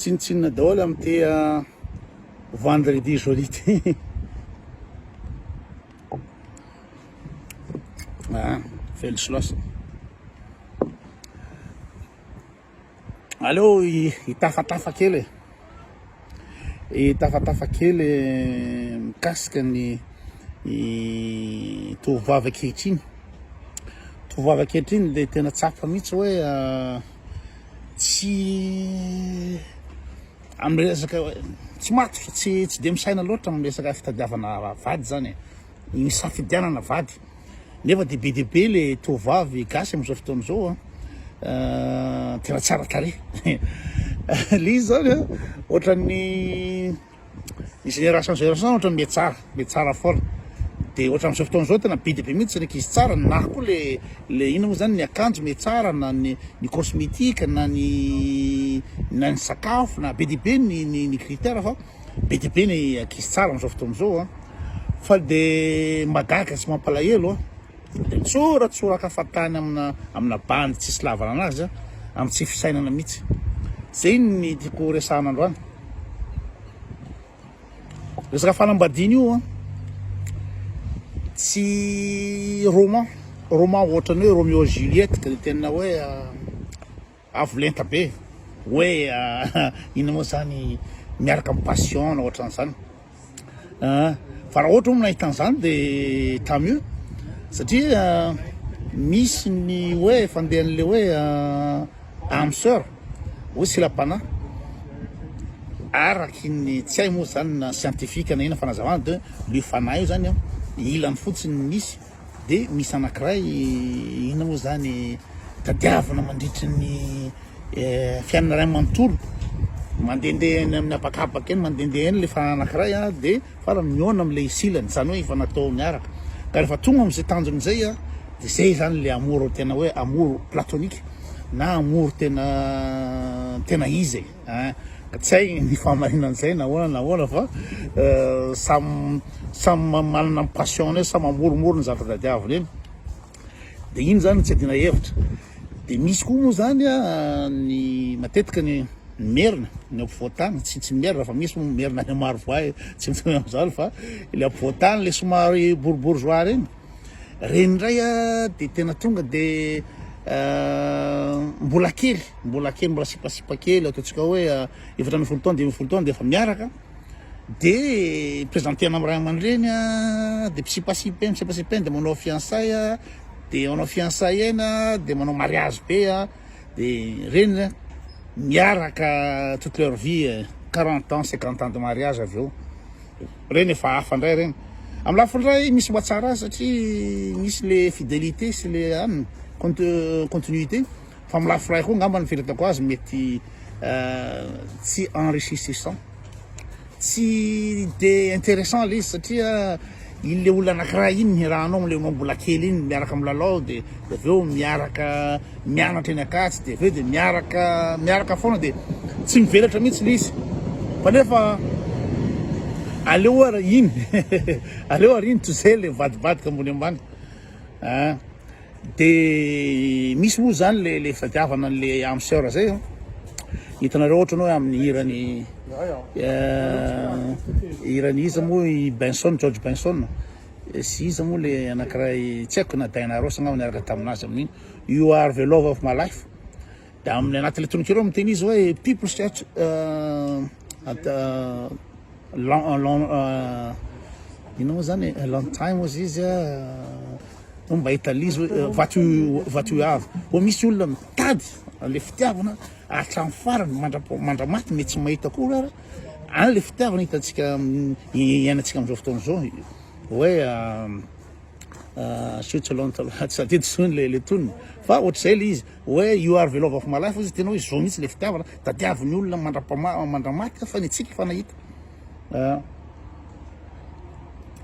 Tsinontsinona daholo amin'ity vendredi joli ity. Ah, Feldschloss. Aleo hitafatafa kely e. Hitafatafa kely mikasika ny tovovavy ankehitriny. Tovovavy ankehitriny dia tena tsapa mihitsy hoe tsy amin'ny resaka tsy matotra, tsy tsy dia misaina loatra amin'ny resaka fitadiavana vady zany e, ny safidianana vady. Nefa dia be dia be le tovovavy gasy amin'izao fotoana izao an, tena tsara tarehy. Le izy zany an, ohatran'ny ny génération génération ohatran'ny mihatsara, mihatsara foana. Dia ohatra amin'izao fotoana izao tena be dia be mihitsy ny ankizy tsara, na koa le le inona moa zany ny akanjo mihatsara na ny ny cosmétique na ny na ny sakafo na be dia be ny ny ny critère fa be dia be ny ankizy tsara amin'izao fotoana izao an. Fa dia mahagaga sy mampalahelo an, dia mitsoratsoraka fahatany amina amina bandy tsisy lavana anazy an, amin'ny tsy fisainana mihitsy. Zay ny tiako resahana androany. Resaka fanambadiana io an, tsy roman, roman ohatran'ny hoe Romeo et Juliette ka dia tena hoe avo lenta be, hoe inona moa zany miaraka amin'ny passion na ohatran'izany. Fa raha ohatra moa nahita an'izany dia tant mieux satria misy ny hoe fandehan'le hoe âme sœur hoe silam-panahy araky ny tsy hay moa zany na scientifique na inona fanazavana de le fanahy io zany ilany fotsiny misy de misy anakiray inona moa zany tadiavina mandritry ny fiainana iray manontolo mandehandeha eny amin'ny habakabaka eny mandehandeha eny le fanahy anakiray a de farany mihaona am'le silany zany hoe efa natao miaraka ka rehefa tonga am'zay tanjona zay a de zay zany le amour tena hoe amour platonique na amour tena tena izy e. Ein, ka tsy hay ny fahamarinan'izay na ahoana na ahoana fa samy samy manana ny passion-ny eo, samy mamoromoro ny zavatra tadiaviny eny, de iny zany tsy adina hevitra, de misy koa moa zany an ny matetika ny merina ny ampovoantany, tsy tsy merina fa misy moa merina any Marovoay tsy mitovy am'zany fa le ampovoantany le somary bourbourgeois reny. Reny indray a de tena tonga de mbola kely, mbola kely, mbola sipasipa kely ataontsika hoe 14 taona, 15 taona de efa miaraka, de presenter-na amin'ny ray aman-dreny a, de mpisipasipa eny, misipasipa eny de manao fiançailles a, de manao fiançailles eny a, de manao mariage be a, de reny a miaraka toute leur vie, 40 ans, 50 ans de mariage avy eo. Reny efa hafa ndray reny. Amin'ny lafiny iray misy mahatsara azy satria misy le fidélité sy le anona continuité fa amin'ny lafiny iray koa angamba ny fieritreretako azy mety tsy enrichissant, tsy de intéressant le izy satria iny le olona anakiray iny niarahanao amle enao mbola kely iny miaraka milalao de avy eo miaraka mianatra eny Ankatso de avy eo de miaraka miaraka foana de tsy mivelatra mihitsy le izy fa nefa aleo ary iny aleo ary iny toy izay le mivadibadika ambony ambany ah de misy moa zany le le fitadiavana an'le âme sœur zay an hitanareo ohatra hoe amin'ny hirany hirany iza moa i Benson George Benson sy iza moa le anankiray tsy haiko na Diana Ross angamba niaraka taminazy amin'iny You are the love of my life de amin'ny anatin'le tononkira ao miteny izy hoe people search at long long ino moa zany long time ozy izy a mba hita izy hoe what you what you have hoe misy olona mitady le fitiavana hatramin'ny farany mandra- mandramaty mety tsy mahita akory ary any le fitiavana hitantsika iainantsika amin'izao fotoana izao hoe Switzerland tsy tadidy intsony le le tonony fa ohatr'izay le izy hoe you are the love of my life izy tena hoe zao mihitsy le fitiavana tadiavin'ny olona mandrapama mandramaty fa ny antsika efa nahita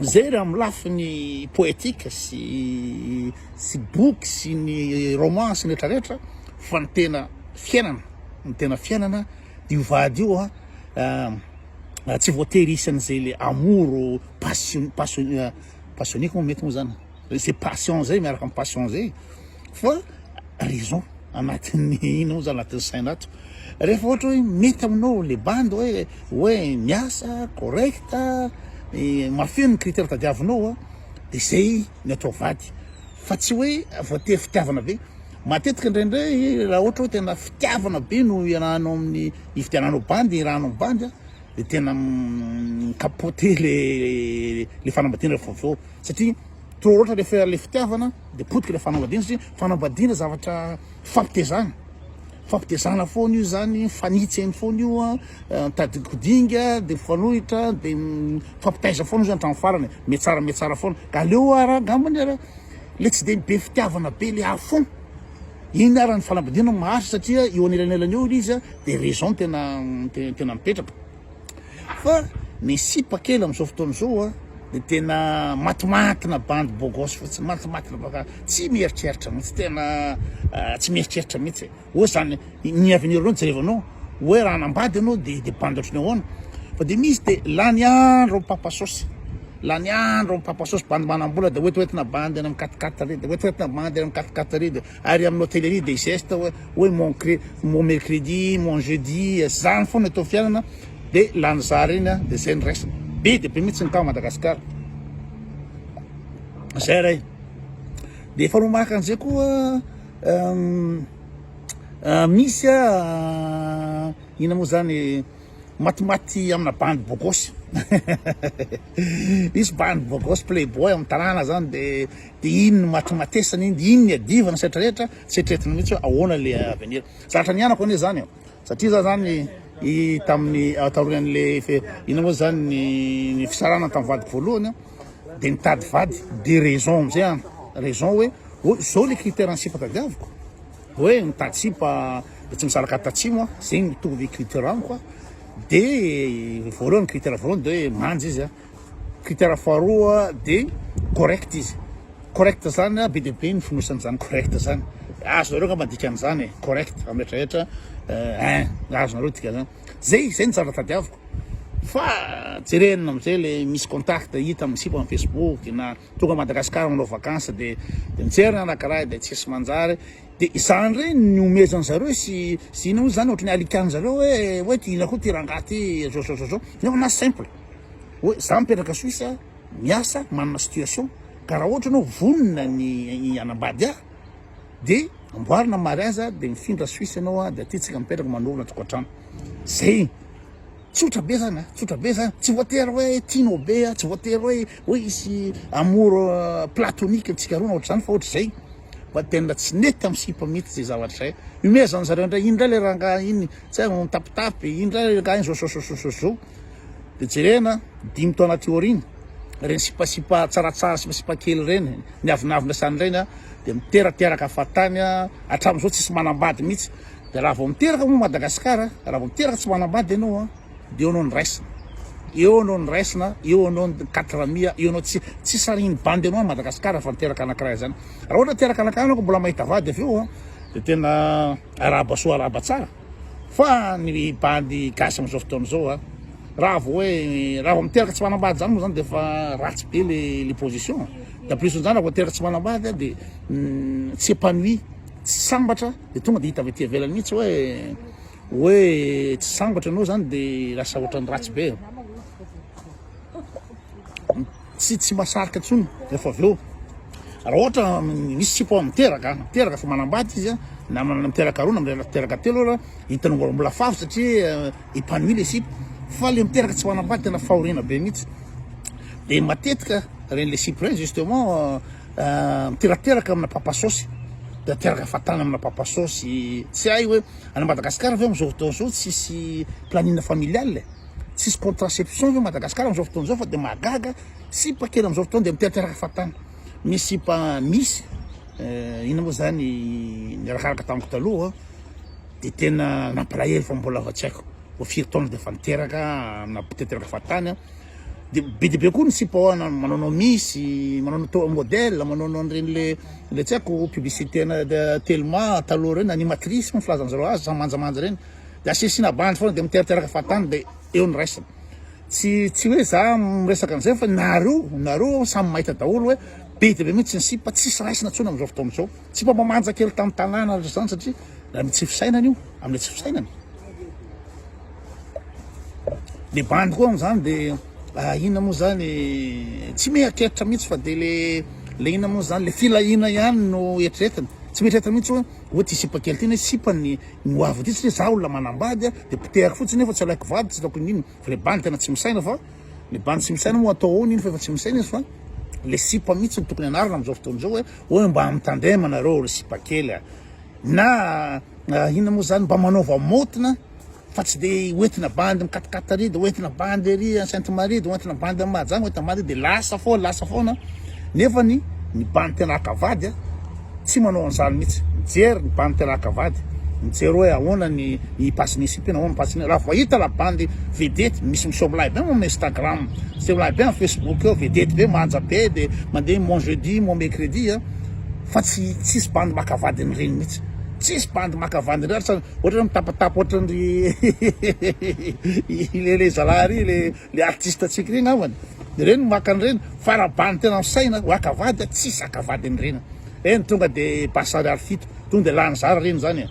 zay raha amin'ny lafiny poétique sy sy boky sy ny roman sy ny rehetrarehetra fa ny tena fiainana ny tena fiainana io vady io a tsy voatery isan'izay le amour passion passion Passionné koa mety moa zany, zay passion zay miaraka am passion zay fa raison. anatin'ny inona moa zany anatin'ny saina ato. Rehefa ohatra hoe mety aminao le bandy hoe hoe miasa correct, mahafeno ny critère tadiavinao a, de zay ny atao vady fa tsy hoe voatery fitiavana be. Matetika indraindray raha ohatra hoe tena fitiavana be no iarahanao amin'ny ividiananao bandy iarahanao amin'ny bandy a, de tena mi-capoter le le fanambadiana rehefa avy eo satria trop loatra le le fitiavana de potika le fanambadiana satria fanambadiana zavatra fampitezana, fampitezana foana io zany, mifanitsy eny foana io an, mitady kodinga de mifanohitra de mifampitaiza foana io zany hatramin'ny farany, mihatsara mihatsara foana, ka aleo ara angambany ara le tsy de be fitiavana be le à fond, iny ara ny fanambadiana maharitra satria eo anelanelany eo ilay izy an de raison tena tena mipetraka. Fa ny sipa kely amizao fotoana izao a de tena matimatina bandy beau gosse fotsiny, matimatina baka tsy mieritreritra mihitsy, tena tsy mieritreritra mihitsy e, oe zany ny avenir nao jerevanao oe raha hanambady anao de de bandy ohatran'ny ahoana, fa de misy de lany andro am papa saosy, lany andro am papa saosy, bandy manambola de hoentihoentina bandy any am quat quatre ary, de hoentihoentina bandy any am quat quatre ary, de Ary amin'ny hôtellerie dia geste hoe hoe mon cré mon mercredi, mon jeudi, zany foana atao fiainana de lany zara iny a de zay no raisina. Be dia be mihitsy ny cas Madagascar. Zay ray. De faharoa manaraka an'izay koa misy a inona moa zany Matimaty amina bandy bogosy Misy bandy bogosy playboy amin'ny tanàna zany de de iny no matimatesana iny de iny ny adivana sy retraretra tsy eritreretina mihitsy hoe ahoana le avenir. Zavatra nianako anie zany e, satria za zany i tamin'ny taorian'le inona moa zany ny ny fisarahana tamin'ny vadiko voalohany de nitady vady de raison amizay an, raison hoe hoe zao le critère ny sipa tadiaviko. Hoe mitady sipa Betsimisaraka tatsimo a, zegny mitovy critère amiko a, de voalohany critère voalohany de hoe manja izy a, critère faharoa de correct izy, correct zany a be dia be ny fonosan'izany correct zany, azonareo angamba ny dikan'izany e, correct amin'ny retraretra ein, azonareo dikan'izany, zay zay ny zavatra tadiaviko fa jerena amizay le misy contact hita amin'ny sipa amin'ny facebook na Tonga Madagascar manao vacances de de mijery ny anakiray de tsisy manjary de izany ndray ny omezan zareo sy sy ina moa zany ohatry ny alikan zareo hoe hoe ty ina koa ty rangahy ty zao zao zao zao nefa na simple hoe za mipetraka Suisse miasa manana situation ka raha ohatra anao vonona ny hanambady ahy de amboarina mariage de mifindra Suisse ianao de aty tsika mipetraka manorina tokantrano zay. Tsotra be zany a, tsotra be zany, tsy voatery hoe tianao be a, tsy voatery hoe hoe hisy amour platonique antsika roa na ohatr'izany fa ohatr'izay, fa tena tsy nety amin'ny sipa mihitsy zay zavatra zay, ihomehezan'ny zareo ndray, iny ndray le rangahy iny tsy haiko mitapitapy, iny ndray le rangahy iny zao zao zao zao zao, de jerena dimy taona aty aoriana, reny sipasipa tsaratsara sipasipa kely reny, niavonavona sany reny a, de miterateraka fahatany a, hatramin'izao tsisy manambady mihitsy. De raha vao miteraka moa Madagascar, raha vao miteraka tsy manambady ianao an, de eo anao ny raisina, eo anao ny raisina, eo anao ny quatre mia, eo anao tsy tsy sarihiny bandy anao any Madagascar fa niteraka anakiray zany. Raha ohatra teraka anakiray anao ka mbola mahita vady avy eo an, de tena arahaba soa arahaba tsara. Fa ny bandy gasy amizao fotoana izao an, raha vao hoe raha vao miteraka tsy manambady zany moa zany de efa ratsy be le le position. De en plus zany raha vao teraka tsy manambady an de tsy épanoui, tsy sambatra. De tonga de hita avy aty ivelany mihitsy hoe hoe tsy sambatra ianao zany de lasa ohatran'ny ratsy be. Tsy tsy mahasarika intsony rehefa avy eo. Raha ohatra misy sipa miteraka, miteraka fa manambady izy a, na miteraka roa na miteraka telo ara, hitany mbola mbola favy satria épanoui le sipa. Fa le miteraka tsy manambady tena fahoriana be mihitsy. De matetika reny le sipa reny justement Miterateraka amina papa saosy de ateraka fatana amina papa saosy tsy hay hoe any Madagascar ve amizao fotoana zao tsisy planning familial e tsisy contraception ve Madagascar amizao fotoana zao fa de mahagaga sipa kely amizao fotoana de miterateraka fatana misy sipa misy inona moa zany niarakaraka tamiko taloha de tena nampalahelo fa mbola tsy haiko vao firy taona de efa niteraka amina mpiteraka fatana. De be dia be koa ny sipa ao manaonao miss, manaonao to modèle, manaonao an'ireny le le tsy haiko publicité na telma taloha ireny animatrice moa filazan'ny zareo azy samy manjamanja ireny de asesina bandy foana de miterateraka fahatany de eo ny raisina. Tsy tsy hoe za miresaka an'izay fa nareo nareo samy mahita daholo hoe. Be dia be mihitsy ny sipa tsisy raisina intsony amin'izao fotoana izao. Tsy mba mamanja kely tamin'ny tanàna ary izany satria raha ny tsy fisainana io, amin'ilay tsy fisainana. Le bandy koa amin'izany dia ah, inona moa zany tsy mieritreritra mihitsy fa dia le le inona moa zany le filahiana ihany no eritreretina. Tsy mieritreritra mihitsy hoe hoe ty sipa kely ty ne sipa ny ny ho avy ty satria za olona manambady dia potehako fotsiny nefa tsy alaiko vady tsy ataoko n'inona. Fa le bandy tena tsy misaina fa le bandy tsy misaina moa atao ahoana iny fa efa tsy misaina izy fa le sipa mihitsy no tokony anarina amin'izao fotoana izao hoe hoe mba mitandrema nareo ry sipa kely a na inona moa zany mba manaova maotina fa tsy de hoentina bandy mikatokata ary de hoentina bandy ary à Sainte Marie de hoentina bandy any Mahajanga hoentina bandy de lasa foana lasa foana nefa ny ny bandy tena haka vady a Tsy manao an'izany mihitsy. Mijery ny bandy tena haka vady. Mijery hoe ahoana ny ny passe-n'ny sipa iny, ahoana ny passe-n'ny. Raha vao hita la bandy vedety, misy miseho milay be amin'ny Instagram, miseho milay be amin'ny Facebook eo, vedety be, manja be, dia mandeha mon jeudi, mon mercredi a. Fa tsy tsisy bandy maka vady an'ireny mihitsy. Tsisy bandy maka vady an'ireny ary ohatra hoe mitapatapa ohatran'ry le le zalahy ry le Le artiste antsika ireny angambany ireny no maka an'ireny fa raha bandy tena misaina ho haka vady a tsisy haka vady an'ireny ireny tonga de base ariary fito tonga de lany zara ireny zany e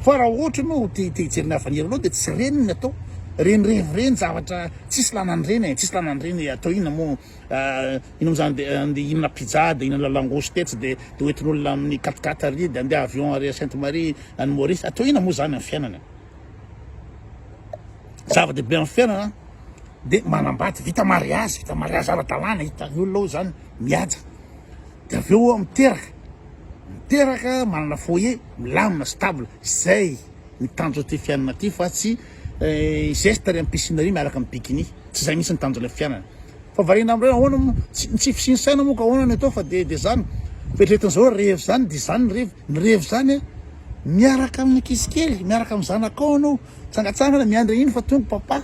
fa raha ohatra ianao te te hijery ny avenir anao de tsy ireny ny atao ireny revy ireny zavatra tsisy ilana an'ireny e tsisy ilana an'ireny e atao inona moa inona moa zany de andeha hihinana pizza de hihinana langouste tetsy de de hoentin'olona amin'ny quat quatre ary de andeha avion ary Sainte Marie any Maurice atao inona moa zany amin'ny fiainana e. Zava-dehibe amin'ny fiainana de manambady, vita mariazy, vita mariazy ara-dalàna, hitan'ny olona ao zany mihaja, de avy eo miteraka, miteraka manana foyer milamina stable, zay ny tanjon'ity fiainana ty fa tsy geste ary amin'ny piscine ary miaraka amin'ny bikini, tsy zay mihitsy ny tanjon'ilay fiainana. Fa variana amin'ireo ahoana moa, tsy ny tsy fisian'ny saina moa ka ahoana ny atao fa de de zany, feritreretin'izao revy zany de zany ny revy, ny revy zany a miaraka amin'ny ankizy kely, miaraka amin'ny zanakao anao, mitsangatsangana miandry iny fa tonga papa,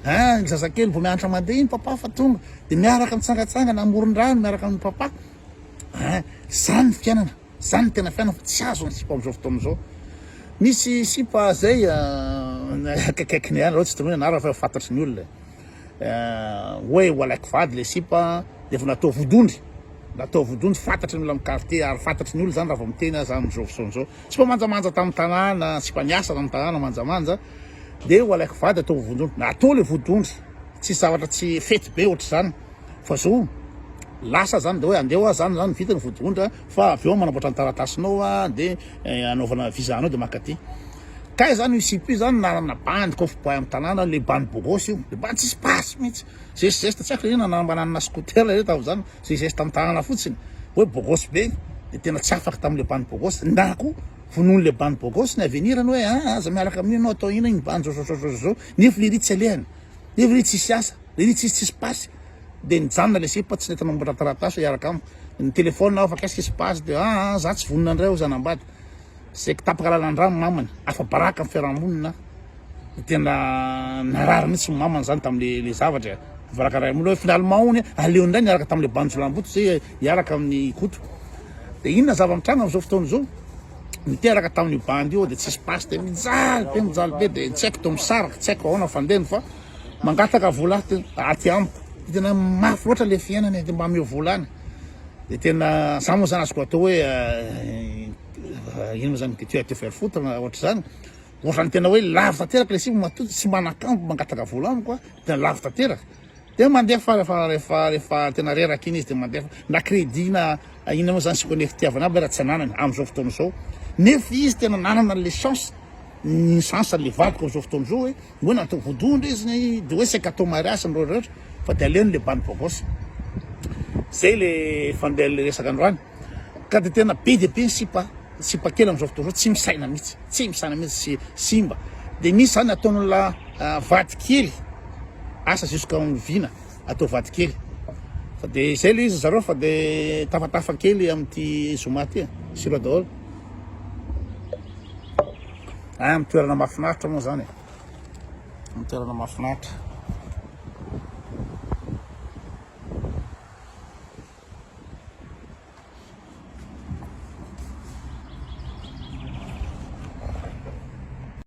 ah ny zazakely vao mianatra mandeha iny papa fa tonga, de miaraka mitsangatsangana amoron-drano miaraka amin'ny papa, ah zany ny fiainana, zany ny tena fiainana fa tsy azo ny sipa amin'izao fotoana izao. Misy sipa zay akaikikaikinay any, aleo tsy tononina anarana fa efa fantatry ny olona e. Hoe ho alaiko vady le sipa de efa natao vodondry, natao vodondry fantatry ny olona amin'ny quartier ary fantatry ny olona zany raha vao miteny aho zany amizao fotoana zao, sipa manjamanja tamin'ny tanàna, sipa niasa tamin'ny tanàna manjamanja de ho alaiko vady atao vodondry, natao le vodondry, tsisy zavatra tsy fety be ohatr'izany fa zao lasa zany de hoe andeha hoa zany zany vita ny vodondry fa avy eo manamboatra ny taratasinao a de anaovana visa anao de mankaty. Kay zany io sipa io zany nanana bandy kôf boy am tanàna le bandy bogosy io, le bandy tsisy pasy mihitsy, zeste zeste tsy haiko le inona mba nanana scooter le tamzany, zay zeste am tanàna fotsiny hoe bogosy be de tena tsy afaka tamle bandy bogosy, na koa vonoiny le bandy bogosy ny avenir ny hoe ah aza miaraka amin'io enao atao inona iny bandy zao zao zao zao, nefa lery tsy alehany, nefa lery tsisy asa, lery tsisy tsisy pasy, de nijanona le sipa tsy nety namboatra taratasy hiaraka amiko, ny telephone aho fa qu'est-ce qui se passe de ah za tsy vonona ndray hozy hanambady. Saiky tapaka lalan-drano mamany, afa-baraka ny fiarahamonina, de tena narary mihitsy ny mamany zany tamle le zavatra e, afa-baraka ray aman-dreny hoe finalement hono aleo indray niaraka tamle bandy jiolahimboto zay hiaraka amin'ny Koto. De inona zava-mitranga am'zao fotoana zao? Niteraka tamin'io bandy io de tsisy pasy de mijaly be mijaly be de tsy haiko to misaraka, tsy haiko ahoana fandehany fa mangataka vola aty aty amiko, de tena mafy loatra le fiainana e, de mba ameo vola any. De tena za moa zany azoko atao hoe ino moa zany tu as te faire foutre na ohatr'izany, ohatran'ny tena hoe lavo tanteraka le sipa matoa tsy manan-kambo mangataka vola amiko a, tena lavo tanteraka, de mandefa rehefa rehefa rehefa tena reraka iny izy de mandefa na crédit na inona moa zany sy connectiavana aby raha tsy ananany am'zao fotoana zao, nefa izy tena nanana an'le chance, ny chance an'le vadiko am'zao fotoana zao hoe Hoe natao vodondry izy ny de hoe saika atao mariage sy ny rehetra rehetra fa de aleony le bandy bogos. Zay le fandeha le resaka androany. Ka de tena be dia be ny sipa, sipa kely amizao fotoana zao tsy misaina mihitsy, tsy misaina mihitsy sy simba. De misy zany ataon'olona vady kely, asa jusqu'à oviana atao vady kely. Fa de zay le izy zareo fa de tafatafa kely amin'ity zoma ty e. Sura daholo. Any amin'ny toerana mahafinaritra moa zany e. Amin'ny toerana mahafinaritra.